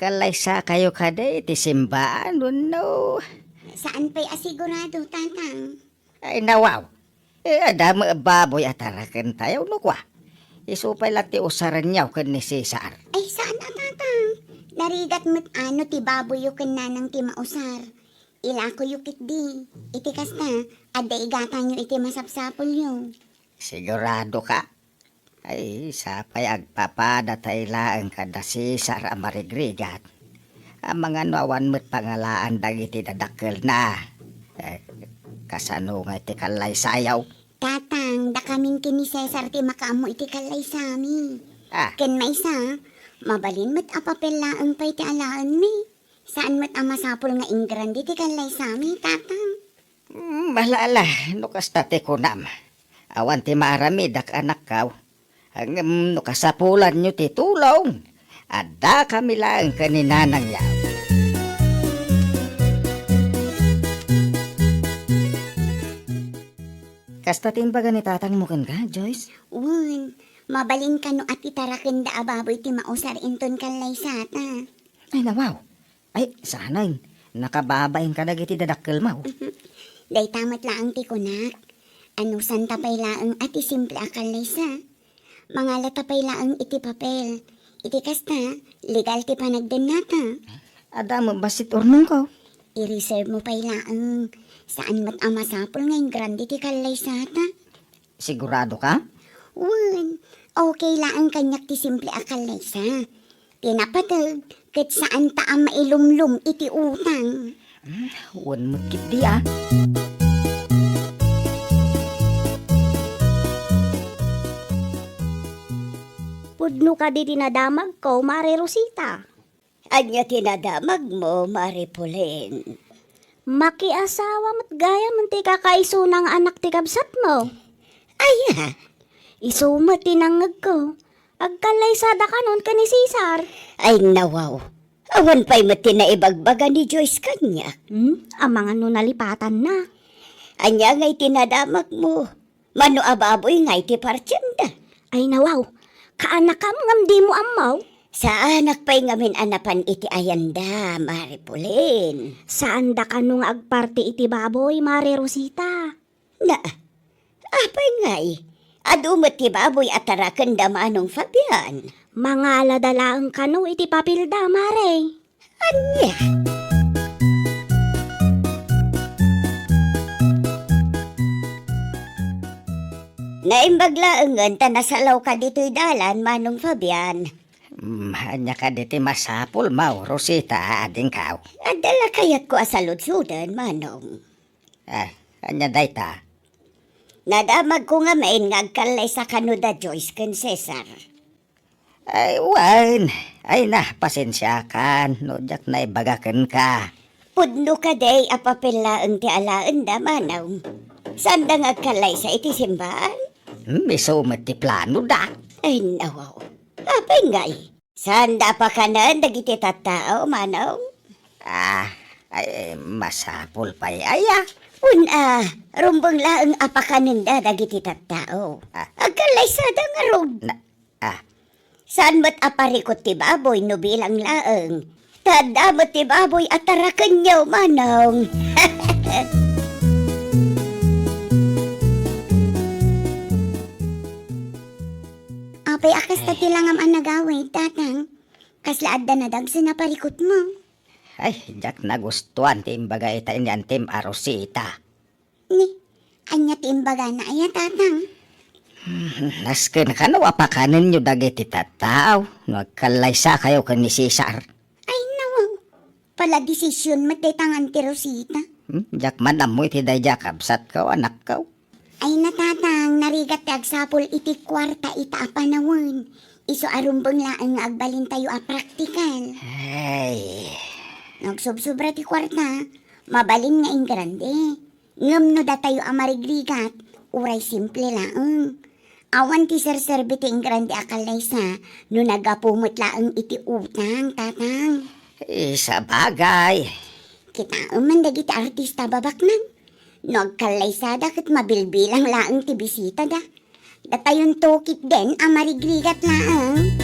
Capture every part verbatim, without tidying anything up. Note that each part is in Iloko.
Kallaysakayo kadi iti simbaan wenno? Saan pay a sigurado, Tatang. Ay, nawaw. Eh, adda met baboy a tarakentayo no kua. Isu pay la ti usarenyo ken ni Cesar. Ay, saan a, Tatang. Narigat met a no ti baboyyo ken nanang ti mausar. Ilakoyo ketdi. Iti kasta, adda igatangyo iti masapsapulyo. Sigurado ka? Ay, sapay agpapadatayo laeng kada Cesar a marigrigat. Amangan no awan met pangalaan dagiti dadakkelna. Eh, kasano nga iti kallaysayo? Tatang, dakamin ken ni Cesar ti makaammo iti kallaysami. Ah. Ken maysa, mabalin met a papel laeng pay ti alaenmi. Saan met a masapul nga ingrande ti kallaysami, Tatang. Mm, ala, ala, no kasta ti kunam. Awan ti maaramidak, anakko. Ngem no kasapulanyo ti tulong, addakami laeng ken ni Nanang Yao. Kasta ti imbaga ni tatangmo kenka, Joyce? Wen, mabalin kano a ti tarakenda a baboy ti mausar inton kallaysata. Ay, nawaw. Ay, saanen, nakababain kadagiti dadakkelmo. Dayta met laeng ti kunak. Anusanta pay laeng a ti simple a kallaysa. Mangalata pay laeng iti papel. Iti kasta, legal ti panagdennata. Adda met bassit urnongko. I-reserve mo pay laeng. Saan met a masapul nga ingrande ti kallaysata. Sigurado ka? Wen, okay laeng kaniak ti simple a kallaysa. Ti napateg, ket saanta a mailumlom iti utang. Hmm, wen met ketdi, a. Pudno kadi ti nadamagko, Mare Rosita. Ania ti nadamagmo, Mare Pauline? Makiasawa met gayam ti kakaisuna nga anak ti kabsatmo. Aya? Isu met ti nangngegko. Agkallaysada kanon ken ni Cesar. Ay, nawaw. Awan pay met ti naibagbaga ni Joyce kaniak. Hmm? Amangan no nalipatanna. Ania ngay ti nadamagmo? Mano a baboy ngay ti partienda? Ay, nawaw. Kaanakam ngem dimo ammo? Saanak pay ngamin a napan iti ayanda, Mare Pauline. Saanda kano nga agparti iti baboy, Mare Rosita? Na, apay ngay? Adu met ti baboy a tarakenda Manong Fabian. Mangalada laeng kano iti papelda, Mare. Ania? Naimbag laengen ta nasalawka ditoy dalan, Manong Fabian. Hmm, ania kadi ti masapulmo, Rosita, adingko? Adda la kayatko a saludsoden, Manong. Ah, ania dayta? Nadamagko ngamin nga agkallaysa kano da Joyce ken Cesar. Ay, wen. Ay na, pasensiakan no diak naibaga kenka. Pudno kadi a papel laeng ti alaenda, Manong? Saanda nga agkallaysa iti simbaan? Hmm, isu met ti planoda. Ay, nawaw. Apay ngay? Saanda a pakanen dagiti tattao, Manong? Ah, ay, masapul pay aya? Wen a, rumbeng laeng a pakanenda dagiti tattao. Ah. Agkallaysada ngarud. Na, ah. Saan met a parikut ti baboy no bilang laeng? Ta adda met ti baboy a tarakenyo, Manong. Apay a kasta ti langam a nagawid, Tatang? Kasla adda nadagsen a parikutmo? Ay, diak nagustuan ti imbaga ita ni Antim a Rosita. Ni, ania ti imbagana aya, Tatang? Hmm, nasken kano a pakanenyo dagiti tattao no agkallaysakayo ken ni Cesar. Ay, nawaw. Pala desisyon met dayta nga Anti Rosita. Hmm, diak man ammo iti daydiay a kabsatko, anakko. Ay, na, Tatang, narigat ti agsapul iti kuarta ita a panawen. Isu a rumbeng laeng nga agbalintayo a praktikal. Ay. No agsubsobra ti kuarta, mabalin nga ingrande. Ngem no datayo a marigrigat, uray simple laeng. Awan ti serserbi ti ingrande a kallaysa no naggapu met laeng iti utang, Tatang. Isabagay. Kitaem man dagiti artista, babaknang. No agkallaysada ket mabilbilang laeng ti bisitada. Datayonto ketdin a marigrigat laeng.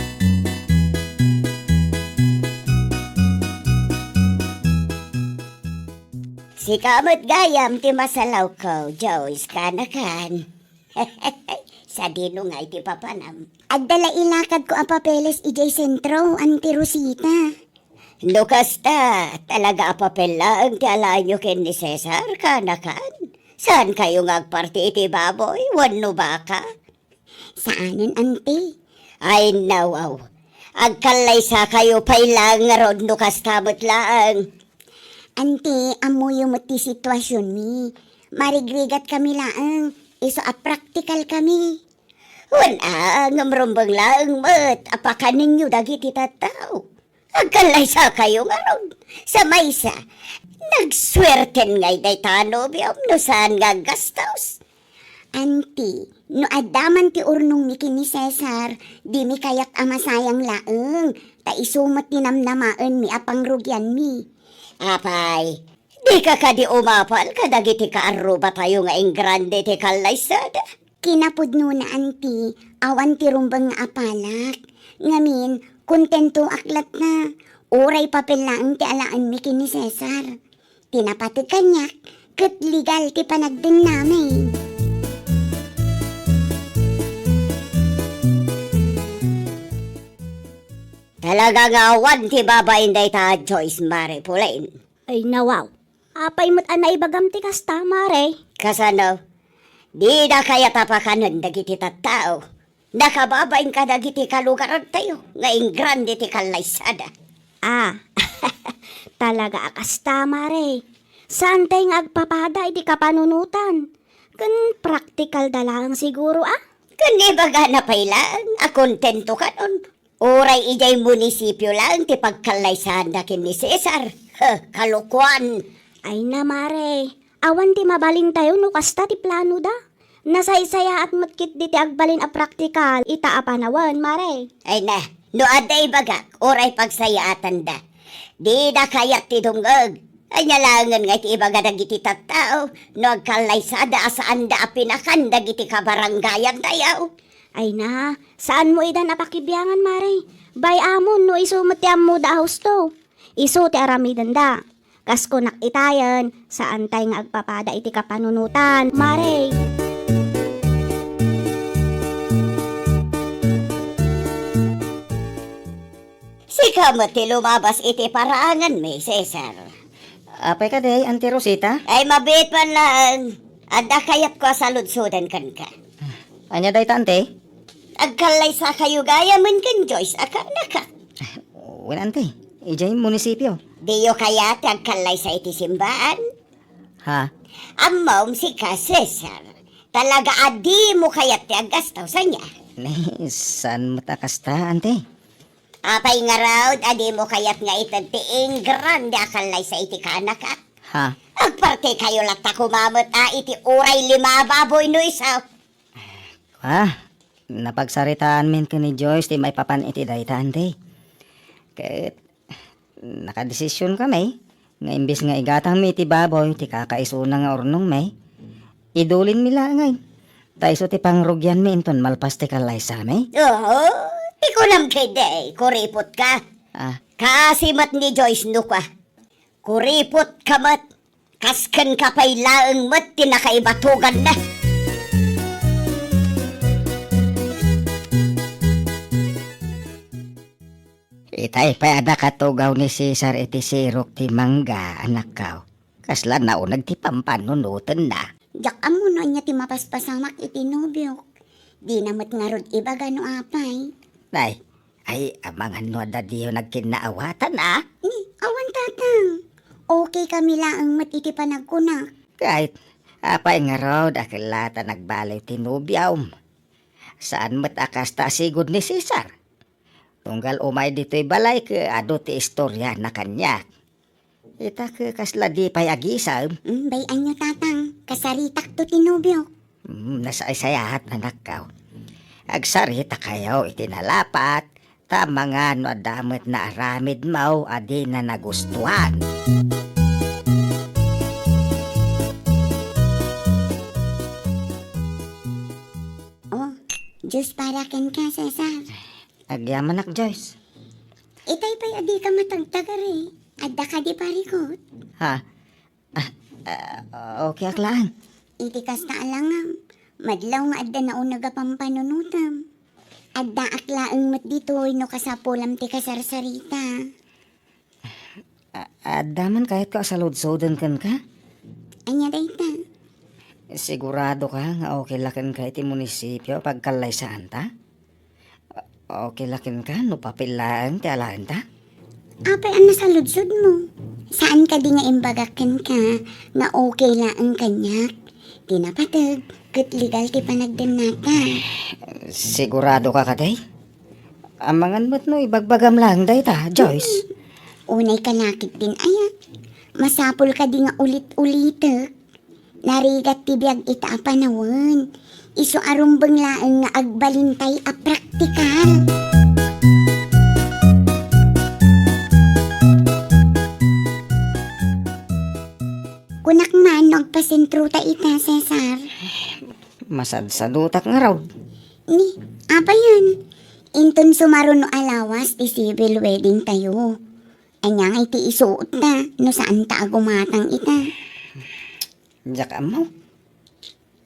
Sika met gayam ti masalawko, Joyce, kanakan. Sadino nga iti papanam? Adda la ilakadko a papeles idiay sentro, Auntie Rosita. No kasta, talaga a papel laeng ti alaenyo ken ni Cesar, kanakan? Saan kayo nga agparti iti baboy wenno baka? Saanen, Auntie. Ay, nawaw. Agkallaysa kayo pay laeng ngarud no kasta met laeng. Auntie, ammoyo met ti situasionmi. Marigrigat kami laeng. Isu a praktikal kami. Wen a, ngem rumbeng laeng met a pakanenyo dagiti tattao. Agkallaysa kayo ngarud. Sa maysa, nagsuerten ngay dayta a nobiom no saan nga aggastos. Auntie, no adda man ti urnongmi ken ni Cesar, dimi kayat a masayang laeng, ta isu met ti namnamaenmi a pangrugianmi. Apay, dika kadi umapal kadagiti kaarrubatayo nga ingrande ti kallaysada? Kinapudnona, Auntie, awan ti rumbeng nga apalak. Ngamin, kontentoak latta. Uray papel laeng ti alaenmi ken ni Cesar. Ti napateg kaniak, ket legal ti panagdennami. Talaga nga awan ti babain dayta a Joyce, Mare Pauline. Ay, nawaw. Apay met a naibagam ti kasta, Mare? Kasano? Dida kayat a pakanen dagiti tattao. Nakababain kadagiti kalugarantayo nga ingrande ti kallaysada. Ah, talaga a kasta, Mare. Saantay nga agpapada iti kapanunotan. Ken praktikal da laeng siguro, a? Ken ibagana pay laeng a kontento kanon. Uray idiay munisipio laeng ti pagkallaysaanda ken ni Cesar. Huh, kalokoan! Ay na, Mare. Awan ti mabalintayo no kasta ti planoda. Nasaysayaat met ketdi ti agbalin a praktikal ita a panawen, Mare. Ay na, no adda ibagak, uray pagsayaatanda. Dida kayat ti dumngeg. Ania laengen nga iti ibaga dagiti tattao no agkallaysada a saanda a pinakan dagiti kabarangayantayo? Ay na, saanmo idan a pakibiangan, Mare. Bay-amon no isu met ti ammoda a husto. Isu ti aramidenda. Kas kunak itayen, saantay nga agpapada iti kapanunotan, Mare. Sika met ti lumabas iti paraanganmi, Cesar. Apay kadi, Auntie Rosita? Ay, mabiit man laeng. Adda kayatko a saludsoden kenka. Ania dayta, Auntie? Agkallaysa kayo gayamen ken Joyce a kaanakak. Wen, Auntie, idiay munisipio. Diyo kayat ti agkallaysa iti simbaan? Ha? Ammom, sika, Cesar. Talaga a dimo kayat ti aggastaw, ania? Ni, saan met a kasta, Auntie? Apay ngarud a dimo kayat nga ited ti ingrande a kallaysa iti kaanakak? Ha? Agparti kayo latta koma met a iti uray lima a baboy no isu. Ah, napagsaritaanmin ken ni Joyce ti maipapan iti dayta, Auntie. Ket nakadesision kami nga imbes nga igatangmi iti baboy ti kakaisuna nga urnongmi, idulinmi laeng ngay. Ta isu ti pangrugianmi inton malpas ti kallaysami. Oo, ti kunam ketdi, kuripot ka. Ah. Kaasi met ni Joyce no kua. Kuripot ka met, kas kenka pay laeng met ti nakaibatoganna. Itay pay a nakatugaw ni Cesar iti sirok ti mangga, anakko. Kasla nauneg ti pampanunotenna. Diak ammo no ania ti mapaspasamak iti nobiok. Dina met ngarud ibaga no apay. Nay, ay, amangan no adda diyo nagkinnaawatan, a? Ni, awan, tatang. Okay kami laeng met iti panagkunak. Ket, apay ngarud a kella ta nagbaliw ti nobiom? Saan met a kasta a sigud ni Cesar? Tunggal umay ditoy balay ket adu ti istoriana kaniak. Ita ket kasla di pay agisem. Mm, bay-anyo, tatang. Kasaritakto ti nobiok. Mm, nasaysayaat, anakko. Agsaritakayo iti nalapat, ta amangan no adda met naaramidmo a dina nagustuan. Oh, Diyos para kenka, Cesar. Agyamanak, Joyce. Itay pay a dika matagtagari. Adda kadi parikut? Ha? Ah, Ah, okay ak laeng. Iti kasta a langam, madlaw nga adda nauneg a pampanunotem. Addaak laeng met ditoy no kasapulam ti kasarsarita. A-, adda man kayatko a saludsoden kenka? Ania dayta? Sigurado ka nga okay la kenka iti munisipio a pagkallaysaanta? Okay la kenka no papel laeng ti alaenta? Apay a nasaludsodmo? Saan kadi nga imbagak kenka nga okay laeng kaniak? Ti napateg, ket legal ti panagdennata. Sigurado ka kadi? Amangan met no ibagbagam laeng dayta, Joyce. Mm. Unay ka la ketdin aya. Masapul kadi nga ulit-ulitek? Narigat ti biag ita a panawen. Isu a rumbeng laeng nga agbalintay a praktikal. Kunak man no agpasentrota ita, Cesar. Masadsadutak ngarud. Ni, apayen? Inton sumaruno a lawas ti civil wedding tayo. Ania ngay ti isuotta no saanta a gumatang ita? Diak ammo.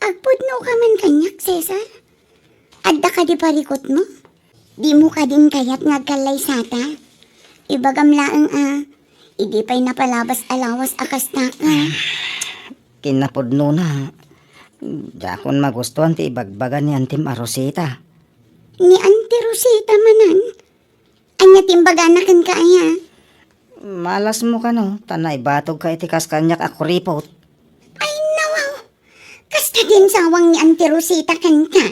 Agpudno ka man kaniak, Cesar? Adda kadi parikutmo? Dimo kadin kayat nga agkallaysata? Ibagam laeng a, idi pay napalabas a lawas a kasta ka. Kinapudnona, diakon magustuan ti ibagbaga ni Antim a Rosita. Ni Anti Rosita manen? Ania ti imbagana kenka aya? Malasmo kano, ta naibatogka iti kas kaniak a kuripot. Ay, nawaw! Kasta ti insawang ni Anti Rosita kenka.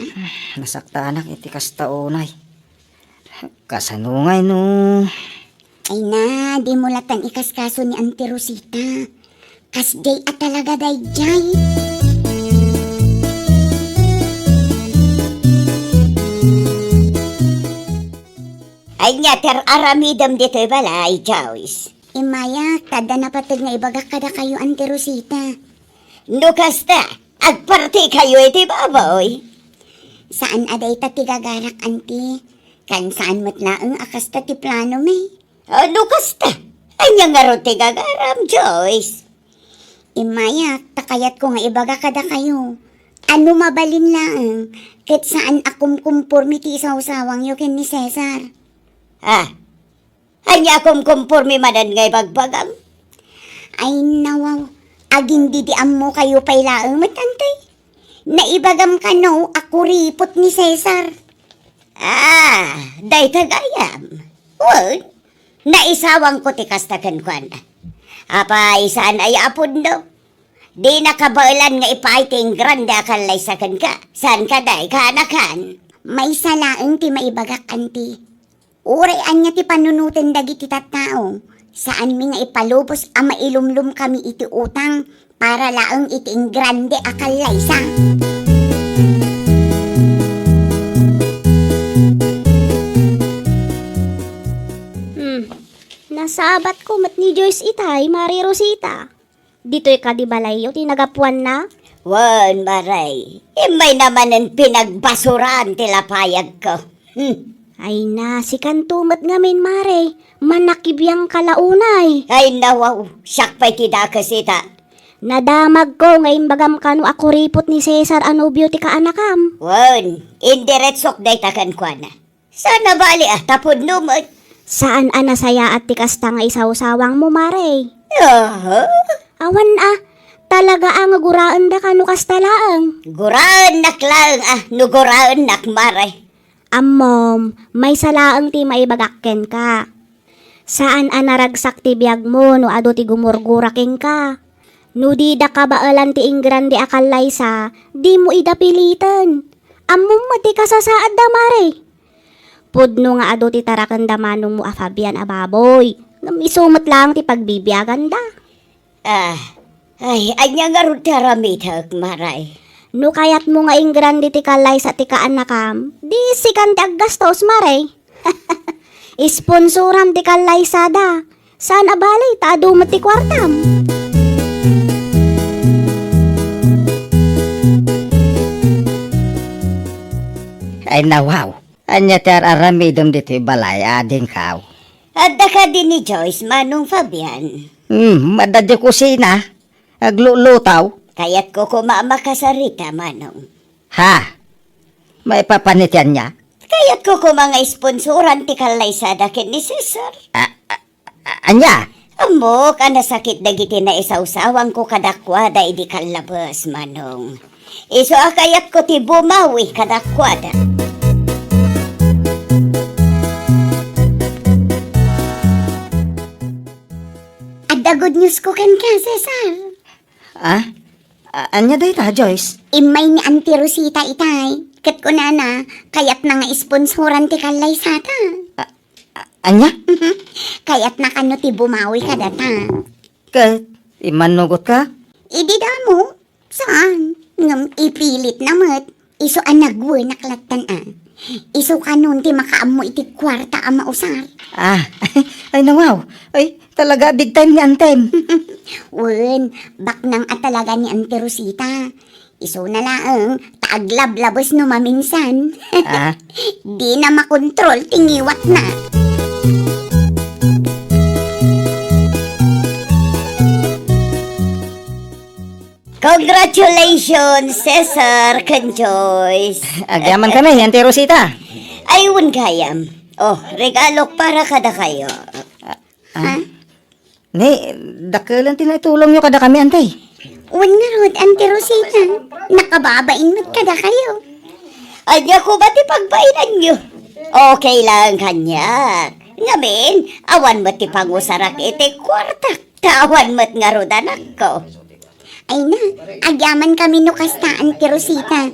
Nasaktanak iti kasta unay. Kasano ngay no? Ay na, dimo latan ikaskaso ni Anti Rosita. Kasdiay a talaga daydiay. Ania ti ar-aramidem ditoy balay, Joyce? Immayak, ta adda napateg nga ibagak kadakayo, Anti Rosita. No kasta, agpartikayo iti baboy. Saan a dayta ti gagarak, Anti. Ken saan met laeng a kasta ti planomi. O, no kasta, ania ngarud ti gagaram, Joyce? Immayak, ta kayatko nga ibaga kadakayo a no mabalin laeng, ket saan a kumkumpormi ti isawsawangyo ken ni Cesar. Ah, ania a kumkumpormi manen nga ibagbagam? Ay, nawaw, agin didi ammokayo pay laeng met, Anti. Naibagam kano a kuripot ni Cesar. Ah, dayta gayam. Wen, naisawangko ti kasta kenkuana. Apay, saan aya a pudno? Dina kabaelan nga ipaay ti ingrande a kallaysa kenka. Saan kadi, kaanakan? Maysa laeng ti maibagak, Anti. Uray ania ti panunoten dagiti tattao, saanmi nga ipalubos a mailumlom kami iti utang para laeng iti ingrande a kallaysa. Hmm. Nasabatko met ni Joyce itay, Mare Rosita. Ditoy kadi balayyo ti nagapuanna? Wen, Mare. Immayna manen pinagbasuran ti lapayagko. Hmm. Ay na, sikanto met ngamin, Mare. Manakibiangka la unay. Ay, nawaw. Siak pay ti dakes ita. Nadamagko nga imbagam kano a kuripot ni Cesar a nobio ti kaanakam. Wen, indiretsok dayta kenkuana. Saan a bali a ta pudno met. Saan a nasayaat ti kasta nga isawsawangmo, Mare. Aha. Awan a, talaga a nga guraendaka no kasta laeng. Guraennak laeng a no guraennak, Mare. Ammom, maysa laeng ti maibagak kenka. Saan a naragsak ti biagmo no adu ti gumurgura kenka. No dida kabaelan ti ingrande a kallaysa, dimo ida piliten. Ammom met ti kasasaadda, Mare. Pudno nga adu ti tarakenda manongmo a Fabian a baboy, ngem isu met laeng ti pagbibiaganda. Ah, ay, ania ngarud ti aramidek, Mare? No kayatmo nga ingrande ti kallaysa ti kaanakam, di sikan ti aggastos, Mare. Sponsoram ti kallaysada. Saan a bali, ta adu met ti kuartam. Ay, nawaw. Ania ti ar-aramidem ditoy balay, adingko? Adda kadi ni Joyce, Manong Fabian? Hmm, adda diay kusina. Aglulutaw? Kayatko koma a makasarita, Manong. Ha? Maipapan iti ania? Kayatko koma nga isponsoran ti kallaysada ken ni Cesar. A, a, a, ania? Ammok a nasakit dagiti naisawsawangko kadakuada idi kallabes, Manong. Isu a kayatko ti bumawi kadakuada. Adda good news ko kenka, Cesar. Ah? A-, ania dayta, Joyce? Immay ni Auntie Rosita itay. Ket kunana, kayatna nga isponsoran ti kallaysata. A-, a-, ania? Kayatna kano ti bumawi kadata. Ket, immannugotka? Idi damo, saan? Ngem ipilitna met. Isu a nagwenak lattan a. Isu kanon ti makaammo iti kuarta a mausar. Ah, ay, nawaw. Ay, talaga a big time ni Antem. Wen, baknang a talaga ni Auntie Rosita. Isuna laeng, ta aglablabes no maminsan. Ah. Dina makontrol ti ngiwatna. Congratulations, Cesar ken Joyce. Agyamankami, Auntie Rosita. Ay, wen gayam. Oh, regalok para kadakayo. Ah? Ni, dakkelen ti naitulongyo kadakami, Auntie. Wen ngarud, Auntie Rosita. Nakababain met kadakayo. Ania koma ti pagbainanyo? Okay lang kaniak. Ngamin, awan met ti pangusarak iti kuartak. Ta awan met ngarud anakko. Ay na, agyamankami no kasta, Auntie Rosita.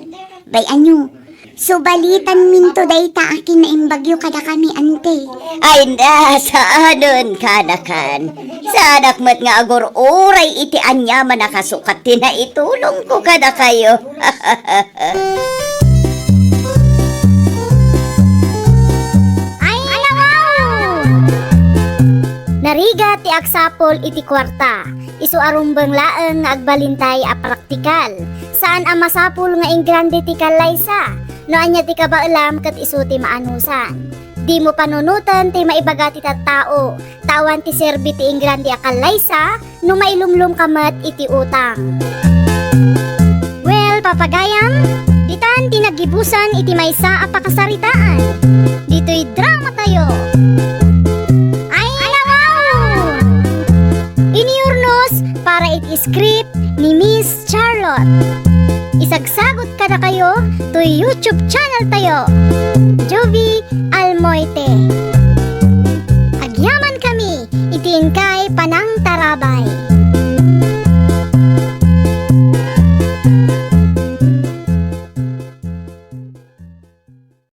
Bay, ania, subalitanminto dayta a kinaimbagyo kadakami, Auntie. Ay na, saanen, kanakan. Saanak met nga agur-uray iti aniaman a kasukat ti naitulongko kadakayo. Ay, nawaw! Narigat ti agsapul iti kuarta. Isu a rumbeng laeng nga agbalintay a praktikal. Saan a masapul nga ingrande ti kallaysa. No ania ti kabaelam ket isu ti maanusan. Dimo panunoten ti maibaga ti tattao. Ta awan ti serbi ti ingrande a kallaysa no mailumlomka met iti utang. Well, papagayam, ditan ti naggibusan iti maysa a pakasaritaan. Ditoy drama tayo. Ay, nawaw! Iniyurnos para iti script ni Miss Charlotte. Isagsagot kadakayo toy YouTube channel tayo, Jovie Almoite. Agyamankami iti inkay panangtarabay.